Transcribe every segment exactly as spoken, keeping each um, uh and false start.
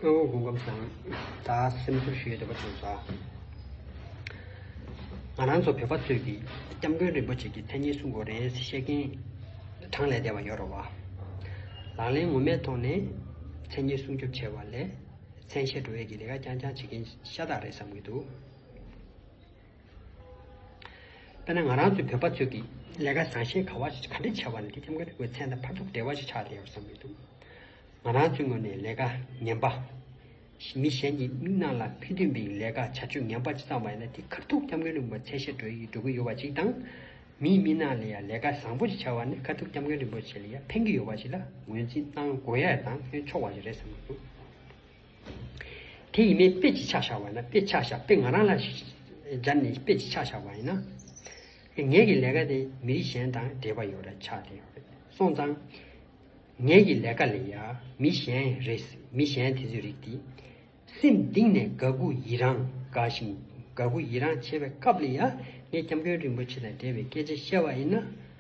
ཨོ། སྐུ་ཁམས་བཟང་། ད་སེམས་ཚོར་ཞུ་ཡས་འདོད་པ་བྱུང་སོང་། ང་རང་ཚོ་བོད་པ་ཚོས་ཀྱིས་སྐྱབས་མགོན་རིན་པོ་ཆེ་གི་མཚན་སྙན་སྲུང་དགོས་རེད་ཟེར་བཤད་མཁན་གྲངས་ལས་འདས་པ་ཡོད་རེད་བ། ལག་ལེན་ངོ་མའི་ཐོག་ནས་མཚན་སྙན་སྲུང་སྐྱོབ་བྱས་པ་ལས་མཚན་ཤས་འགྲོ་ཡས་ཀྱི་ལས་ཀ་རྐྱང་རྐྱང་བྱེད་མཁན་ཤ་སྟག་རེད་བསམ་གྱི་འདུག། དཔེར་ན་ང་རང་ཚོའི་བོད་པ་ཚོས་ཀྱིས་ལས་ཀ་བཟང་ཤས་ག་བ་ག་འདྲ་བྱས་པ་ལ་དེ་སྐྱབས་མགོན་རིན་པོ་ཆེའི་མཚན་དང་ཕར་ཚུར་འབྲེལ་བ་ཞིག་ཆགས་བསྡད་ཡོད་བསམ་གྱི་འདུག། ང་རང་ཚོའི་ངོས་ནས་ལས་ཀ་ངན་པ། མི་གཞན་གྱི་མིག་ནང་ལ་ཕན་ཐོགས་པའི་ལས་ཀ་བྱ་སྤྱོད་ངན་པ་ཅིག་བརྩམས་པ་ཡིན་ན་དེ་ཁ་ཐུག་སྐྱབས་མགོན་རིན་པོ་ཆེ་མཚན་ཤས་འགྲོ་ཡི་འགྲོ་གི་ཡོད་པ་ཅིག་དང་། མིའི་མིག་ནང་ལ་ཡང་ལས་ཀ་བཟང་པོ་ཞིག་བྱ་བ་ནི་ཁ་ཐུག་སྐྱབས་མགོན་རིན་པོ་ཆེ་ལ་ཡང་ཕན་གྱི་ཡོད་པ་ཞིག་ལ་ངོས་འཛིན་གནང་དགོས་ཡ་དང་ཕན་ཆོག་པ་ཞིག་རེད་བསམ་གྱི་འདུག། དེ་ཡིན་མིན་དཔེ་ཅིག་ཆ་བཞག་པ་ན་དཔེ་ཆ་བཞག་དཔེ་ང་རང་ལ་སྦྱར་ནས་དཔེ་ཅིག་ཆ་བཞག་པ་ཡིན་ན། ངེད་ཀྱི་ལས་ཀ་དེ་མི་རིགས་གཞན་དང་འབྲེལ་བ་ཡོད་རེད་ཆགས་བསྡད་ཡོད་རེད་སོང་ཙང་། ངེད་ཀྱི་ལས་ཀ་ལ་ཡ་མི་གཞན་རེད། མི་གཞན་དེ་ཚོའི་རིགས་དེ་སེམས་གཏིང་ནས་དགའ་མགུ་ཡི་རངས་དགའ་ཞིང་དགའ་མགུ་ཡི་རངས་བྱེད་པའི་སྐབས་ལ་ཡ་ངས་སྐྱབས་མགོན་རིན་པོ་ཆེ་དང་འབྲེལ་བའི་སྐད་ཆ་བཤད་པ་ཡིན་ན་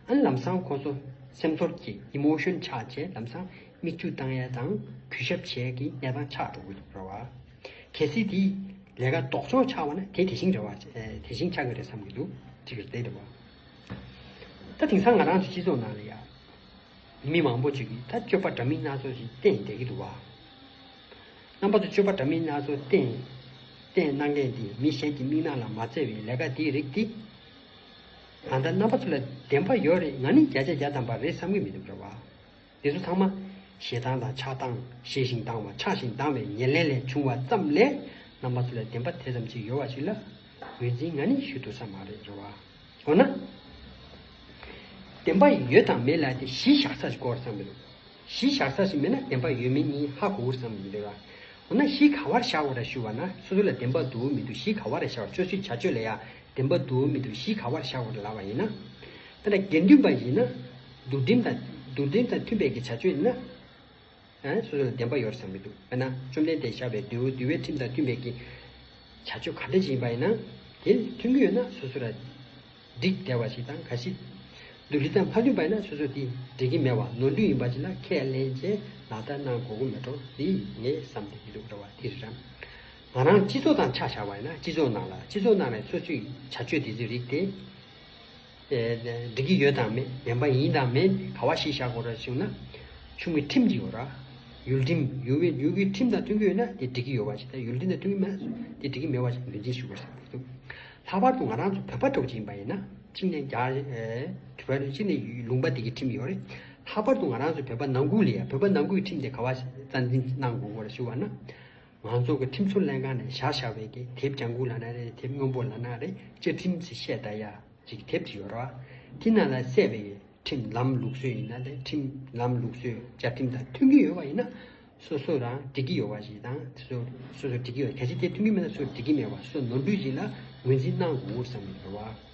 ཨ་ནི་ལམ་སང་ཁོང་ཚོ་སེམས་ཚོར་གྱི་ཨི་མོ་ཤོན་ཆགས་བྱས་ལམ་སང་མིག་ཆུ་བཏང་ཡས་དང་གུས་ཞབས་བྱེད་ཀྱི་གནས་སྟངས་ཆགས་འགྲོ་གི་འདུག་རེད་བ། གལ་སྲིད་དེ་ལས་ཀ་ལྡོག་ཕྱོགས་ཆགས་པ་ན་དེ་དེ་བཞིན་རེད་བ། དེ་བཞིན་ཆགས་ཀྱི་རེད་བསམ་གྱི་འདུག་ཅིག་རེད་དེ་རེད་བ། ད་དེང་སང་ང་རང་ཚོ་སྤྱི་ཚོགས་ནང་ལ་ཡ། མི་མང་པོ་ཅིག་གིས་ད་སྤྱོད་པ་འདྲ་མིན་སྣ་ཚོགས་ཤིག་བསྟན་བསྡད་ཀྱི་འདུག་བ། རྣམ་པ་ཚོ་སྤྱོད་པ་འདྲ་མིན་སྣ་ཚོགས་བསྟན། བསྟན་གནང་མཁན་འདི་མི་གཞན་གྱི་མིག་ནང་ལ་མ་མཛེས་པའི་ལས་ཀ་འདིའི་རིགས་འདི། ད་ལྟ་རྣམ་པ་ཚོ་ལ་བདེན་པ་ཡོད་རེད། ང་ནི་བརྒྱ་ཆ་བརྒྱ་ཐམ་པ་རེད་བསམ་གྱི་མི་འདུག་རེད་བ། འདི་ཚོ་ཚང་མ་ཞེ་སྡང་དང་ཆགས་སྡང་། ཞེ་ཞིང་སྡང་བ། ཆགས་ཞིང་སྡང་བའི་ཉེར་ལེན་ལས་བྱུང་བ་ཙམ་ལས་རྣམ་པ་ཚོ་ལ་བདེན་པ་དེ་ཙམ་ཅིག་ཡོད་པ་ཞིག་ལ་ངོས་འཛིན་ང་ནི་ཞུ་ཐུབ་ས་མ་རེད་རེད་བ། འོ་ན། བདེན་པ་ཡོད་དང་མེད་ལ་དེ་གཞི་བཞག་ས་ཞིག་དགོས་བསམ་གྱི་འདུག་གཞི་བཞག་ས་ཞིག་མེད་ན་བདེན་པ་ཡོད་མེད་གཉིས་ཧ་གོ་གི་བསམ་གྱི་འདུག་ལ། འོ་ན་གཞི་ག་བར་བཞག་དགོས་ར་ཞུ་བ་ན་སོ་སོ་ལ་བདེན་པ་འདུག་མི་འདུག་གཞི་ག་བར་བཞག་དགོས། སྤྱོད་ཚུལ་བྱ་སྤྱོད་ལ་ཡང་བདེན་པ་འདུག་མི་འདུག་གཞི་ག་བར་བཞག་དགོས་ར་ལབ་པ་ཡིན་ན། ད་ལྟ་དགེ་འདུན་པ་ཡིན་ན། འདུལ་ཁྲིམས་དང་འདུལ་ཁྲིམས་དང་མཐུན་པའི་གི་བྱ་སྤྱོད་ཡིན་ན། ཨ། སོ་སོ་ལ་བདེན་པ་ཡོད་བསམ་གྱི་འདུག་དཔེར་ན་བཅོམ་ལྡན་འདས་བཞག་པའི་འདུལ་འདུལ་བའི་ཁྲིམས་དང་མཐུན་པའི་གི་བྱ་སྤྱོད་ག་འདྲ་ཞིག་ཡིན་པ་ཡིན་ན། དེ་མཐུན་གྱི་ཡོད་ན་སོ་སོ་ལ་འགྲིག་བསྡད་པ་ཞིག་དང་། གལ་སྲིད་འདུལ་ཁྲིམས་དང་མ་མཐུན་པ་ཡིན་ན་སོ་སོ་དེ་འགྲིག་གི་མེད་པ། ནོར་འཁྲུལ་ཡིན་པ་ཞིག་ལ་ཁས་ལེན་བྱས་ལག་བསྟར་གནང་དགོས་ཀྱི་མེད་འགྲོ། དེ་ངས་བསམ་བསྡད་ཀྱི་འདུག་རེད་བ། དེ་རེད་ར། ང་རང་སྤྱི་ཚོགས་དང་ཆ་བཞག་པ་ཡིན་ན་སྤྱི་ཚོགས་ནང་ལ་སྤྱི་ཚོགས་ནང་ལ་སོ་སོའི་བྱ་སྤྱོད་དེ་ཚོའི་རིགས་དེ། ཨེ། འགྲིག་གི་ཡོད་དང་མེད། བདེན་པ་ཡིན་དང་མིན། ག་བ་གཞི་བཞག་དགོས་རེད་ཞུ་ན། ཆུང་མའི་ཁྲིམས་ཅིག་ཡོད་ར། ཡུལ་ཁྲིམས། ཡུལ་བའི་ཡུལ་གྱི་ཁྲིམས་དང་མཐུན་གྱི་ཡོད་ན་དེ་འགྲིག་གི་ཡོད་པ་ཞིག་དང་། ཡུལ་ཁྲིམས་དང་མཐུན་གྱི་མེད་ན་དེ་འགྲིག་གི་མེད་པ་ཞིག་ངོས་འཛིན་ཞུ་དགོས་བསམ་གྱི་འདུག་ལྷག་པར་དུ་ང་རང་ཚོ་བོད་པ་འདྲ་བོ་ཅིག་ཡིན་པ་ཡིན་ན། གཅིག་ནས་རྒྱ། ཨེ། བོད་པ་གཅིག་ནས་ལུང་པ་འདི་གི་ཁྲིམས་ཡོད་རེད། ལྷག་པར་དུ་ང་རང་ཚོ་བོད་པ་ནང་ཁུལ་ལ་ཡ་བོད་པ་ནང་ཁུལ་གྱི་ཁྲིམས་དེ་ག་བ་རྩ་འཛིན་གནང་དགོས་ཀྱི་རེད་ཞུ་བ་ན། ང་ཚོ་གི་ཁྲིམས་བཟོ་ལྷན་ཁང་ནས་བཞག་བཞག་པའི་གི་དེབ་ལྗང་གུ་ལབ་ན་རེད། དེབ་སྔོན་པོ་ལབ་ན་རེད། བཅའ་ཁྲིམས་ཟེར་བཤད་ད་ཡ་ཅིག་དེབ་ཅིག་ཡོད་རེད་བ། དེ་ནང་ལ་གསལ་བའི་ཁྲིམས་ལམ་ལུགས་སྲོལ་ཡིན་ན་རེད། ཁྲིམས་ལམ་ལུགས་སྲོལ་བཅའ་ཁྲིམས་དང་མཐུན་གྱི་ཡོད་པ་ཡིན་ན་སོ་སོ་རང་འགྲིག་གི་ཡོད་པ་ཞིག་དང་། སོ་སོ་སོ་སོ་འགྲིག་གི་ཡོད། གལ་སྲིད་དེ་མཐུན་གྱི་མེད་ན་སོ་སོ་འགྲིག་གི་མེད་པ། སོ་ནོར་འཁྲུལ་ཞིག་ལ་ངོས་འཛིན་གནང་དགོས་བསམ་གྱི་ཡོད་རེད་བ།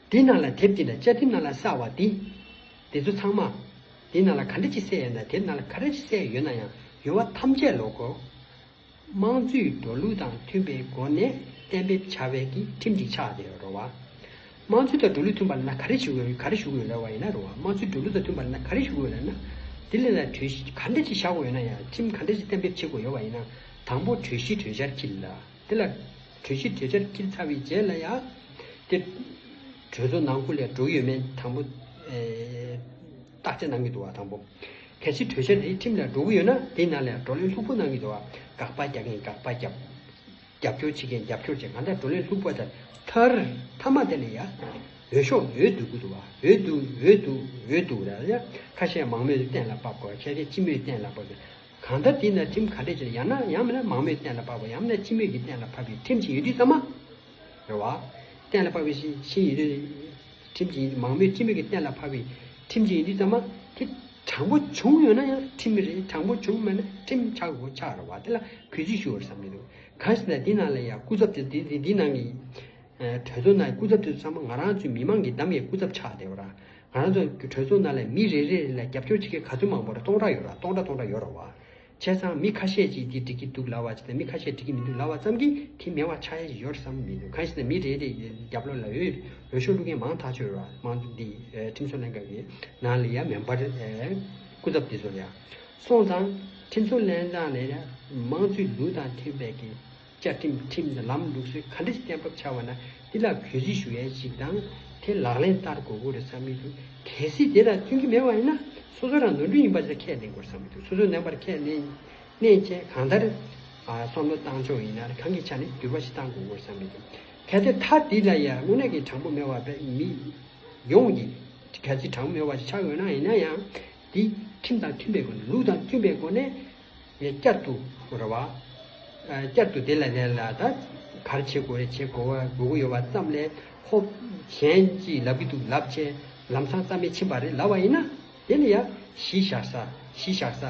དེ་ནང་ལ་དེབ་དེ་ལ་བཅའ་ཁྲིམས་ནང་ལ་གསལ་བ་དེ། དེ་ཚོ་ཚང་མ། དེ་ནང་ལ་ག་འདྲ་ཅིག་གསལ་ཡོད་ན། དེབ་ནང་ལ་ག་འདྲ་ཅིག་གསལ་ཡོད་ན་ཡང་ཡོད་པ་ཐམས་ཅད་ལོ་གོ། དམངས་གཙོའི་འགྲོ་ལུགས་དང་མཐུན་པའི་སྒོ་ནས་གཏན་འབེབས་བྱ་བའི་གི་ཁྲིམས་ཅིག་ཆགས་བསྡད་ཡོད་རེད་བ། དམངས་གཙོ་དང་འགྲོ་ལུགས་མཐུན་པ་ལ་ག་རེ་ཞུ་དགོས་ག་རེ་ཞུ་དགོས་ལབ་པ་ཡིན་ན་རེད་བ། དམངས་གཙོའི་འགྲོ་ལུགས་དང་མཐུན་པ་ལ་ག་རེ་ཞུ་དགོས་ལབ་ན། དེ་ལ་ལ་གྲོས་གཞི་ག་འདྲ་ཅིག་བཞག་དགོས་ཡོད་ན་ཡང་། ཁྲིམས་ག་འདྲ་ཅིག་གཏན་འབེབས་བྱེད་དགོས་ཡོད་པ་ཡིན་ན། དང་པོ་གྲོས་གཞི་གྲོས་འཆར་འཁྱེར་ལ། དེ་ལ་གྲོས་གཞི་གྲོས་འཆར་འཁྱེར་ཚར་བའི་རྗེས་ལ་ཡང་། དེ་གྲོས་ཚོགས་ནང་ཁུལ་ལ་འགྲོ་གི་ཡོད་མེད་དང་པོ། ཨེ། བརྟག་དཔྱད་གནང་གི་འདུག་བ། དང་པོ། གལ་སྲིད་གྲོས་འཆར་དེ་ཁྲིམས་ལ་འགྲོ་གི་ཡོད་ན་དེའི་ནང་ལ་བགྲོ་གླེང་ལྷུག་པོ་གནང་གི་འདུག་བ། དགག་པ་རྒྱག་མཁན་དགག་པ་རྒྱབ། རྒྱབ་སྐྱོར་བྱེད་མཁན་རྒྱབ་སྐྱོར་བྱེད། གང་ལྟར་བགྲོ་གླེང་ལྷུག་པོ་དང་མཐར་མཐའ་མ་དེ་ལ་ཡ། འོས་ཤོག་འོས་བསྡུ་དགོས་འདུག་བ། འོས་བསྡུ་འོས་བསྡུ་འོས་བསྡུ་ར་ཡ། ཁ་ཤས་མང་མོས་གཏན་ལ་ཕབ་དགོས། ཁ་ཤས་སྤྱི་མོས་གཏན་ལ་ཕབ་དགོས། གང་ལྟར་དེ་ན་ཁྲིམས་ག་འདྲས་ཅིག་ཡང་ན་ཡང་མིན་ན་མང་མོས་གཏན་ལ་ཕབ་པ་ཡང་མིན་ན་སྤྱི་མོས་ཀྱིས་གཏན་ལ་ཕབ་པའི་ཁྲིམས་ཅིག་ཡོད་དུས་ཙམ་པ། རེད་བ། གཏན་ལ་ཕབ་པའི་ཤིང་ཤིང་ཡོད་དུས་ཁྲིམས་ཅིག་མང་མོས་སྤྱི་མོས་ཀྱིས་གཏན་ལ་ཕབ་པའི་ཁྲིམས་ཅིག་ཡོད་དུས་ཙམ་པ་དེ་དྲང་པོ་བྱུང་ཡོད་ན་ཡང་ཁྲིམས་རེད། དྲང་པོ་བྱུང་མེད་ན་ཁྲིམས་ཆགས་དགོས་ཆགས་རེད་བ། དེ་ལ་གུས་བརྩི་ཞུ་བར་བསམ་གྱི་འདུག་གང་ཞིག་ན་འདི་ནང་ལ་ཡང་སྐུ་ཚབ་དེ་འདི་འདི་འདི་ནང་གི་གྲོས་ཚོགས་ནང་སྐུ་ཚབ་དེ་ཚོ་ཚང་མ་ང་རང་ཚོའི་མི་མང་གི་འདམ་གྱི་སྐུ་ཚབ་ཆགས་བསྡད་པ་ར། ང་རང་ཚོ་གི་གྲོས་ཚོགས་ནང་ལ་མི་རེ་རེ་ལ་རྒྱབ་སྐྱོར་བྱེད་མཁན་ག་ཚོད་མང་པོ་ར། སྟོང་ཕྲག་ཡོད་ར། སྟོང་ཕྲག་སྟོང་ཕྲག་ཡོད་ར་བ། བྱས་ཙང་མི་ཁ་ཤས་ཀྱིས་དེ་འགྲིག་གི་འདུག་ལབ་པ་ཅིག་དང་མི་ཁ་ཤས་འགྲིག་གི་མི་འདུག་ལབ་པ་ཙམ་གྱིས་དེ་མེད་པ་ཆགས་ཡ་ཞིག་ཡོད་བསམ་མི་འདུག་གང་ཞིག་ན་མི་རེ་རེ་རྒྱབ་ལོགས་ལ་འོས་འོས་ཤོག་བླུག་མཁན་མང་ཐག་ཆོད་ར། མང་འདི་ཁྲིམས་བཟོ་ལྷན་ཁང་གི་ནང་ལ་ཡ་མེམ་བར་སྐུ་ཚབ་དེ་ཚོ་ལ་ཡ་སོང་ཙང་། ཁྲིམས་སྲོལ་ལེན་སྟངས་ལས་ཡང་དམངས་གཙོའི་ལུགས་དང་མཐུན་པའི་གི་བཅའ་ཁྲིམས། ཁྲིམས་དང་ལམ་ལུགས་སྲོལ་ག་འདྲ་ཞིག་གཏན་འབེབས་བྱ་བ་ན་དེ་ལ་གུས་བརྩི་ཞུ་ཡས་ཞིག་དང་། དེ་ལག་ལེན་བསྟར་དགོས་ཀྱི་རེད་བསམ་གྱི་འདུག་གལ་སྲིད་དེ་དང་མཐུན་གྱི་མེད་པ་ཡིན་ན་སོ་སོ་རང་ནོར་འཁྲུལ་ཡིན་པ་ཞིག་ལ་ཁས་ལེན་དགོས་བསམ་གྱི་འདུག་སོ་སོའི་ནོར་འཁྲུལ་ཁས་ལེན་ནས་བྱས་གང་ལྟར་ཨ་བསམ་བློ་བཏང་ཕྱོགས་ཡིན་ན་གང་གི་ཆ་ནས་འགྱུར་བ་ཞིག་བཏང་དགོས་ཀྱི་རེད་བསམ་གྱི་འདུག་གལ་ཏེ་མཐའ་འདི་ལ་ཡང་དངོས་གནས་ཀྱི་དྲང་པོ་མེད་པ་བས་མི་ཡོངས་ཀྱི་གལ་སྲིད་དྲང་པོ་མེད་པ་ཞིག་ཆགས་ཡོད་ན་ཡིན་ན་ཡང་། དེ་ཁྲིམས་དང་མཐུན་པའི་སྒོ་ནས་ལུགས་དང་མཐུན་པའི་སྒོ་ནས་བསྐྱར་དུ་རེད་བ། ཨ་བསྐྱར་དུ་དེ་ལ་ལན་ལ་ད་ག་རེ་བྱེད་དགོས་རེད། བྱེད་དགོས་པ་དགོས་ཀྱི་ཡོད་པ་ཙམ་ལས་ཁོ་གཞན་གྱིས་ལབ་ཀྱི་འདུག་ལབ་བྱས་ལམ་སང་རྩ་མེད་ཕྱིན་པ་རེད་ལབ་པ་ཡིན་ན། དེ་ལ་ཡང་གཞི་བཞག་ས། གཞི་བཞག་ས་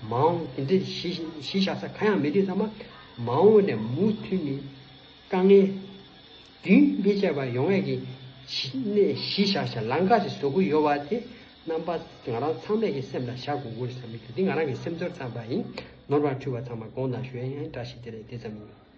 མ་འོངས་དེ་འདྲའི་གཞི་གཞི་བཞག་ས་གང་ཡང་མེད་དུས་ཙམ་པ་མ་འོངས་ནས་མུ་མཐུད་ནས་དཀའ་ངལ་རྒྱུན་མི་ཆད་པ་ཡོང་ཡས་ཀྱི་གཞི་གནས་གཞི་བཞག་བཞག་ལམ་ཁ་ཞིག་བཟོ་དགོས་ཡོད་པ་དེ་རྣམ་པ་ང་རང་ཚང་མས་ཀྱི་སེམས་ལ་བཞག་དགོས་ཀྱི་རེད་བསམ་གྱི་འདུག་འདི་ང་རང་གི་སེམས་ཚོར་ཙམ་པ་ཡིན། ནོར་བ་འཁྲུལ་བ་ཚང་མ་དགོངས་དག་ཞུ་ཡས་ཡིན། བཀྲ་ཤིས་བདེ་ལེགས། དེ་ཙམ་ཡིན།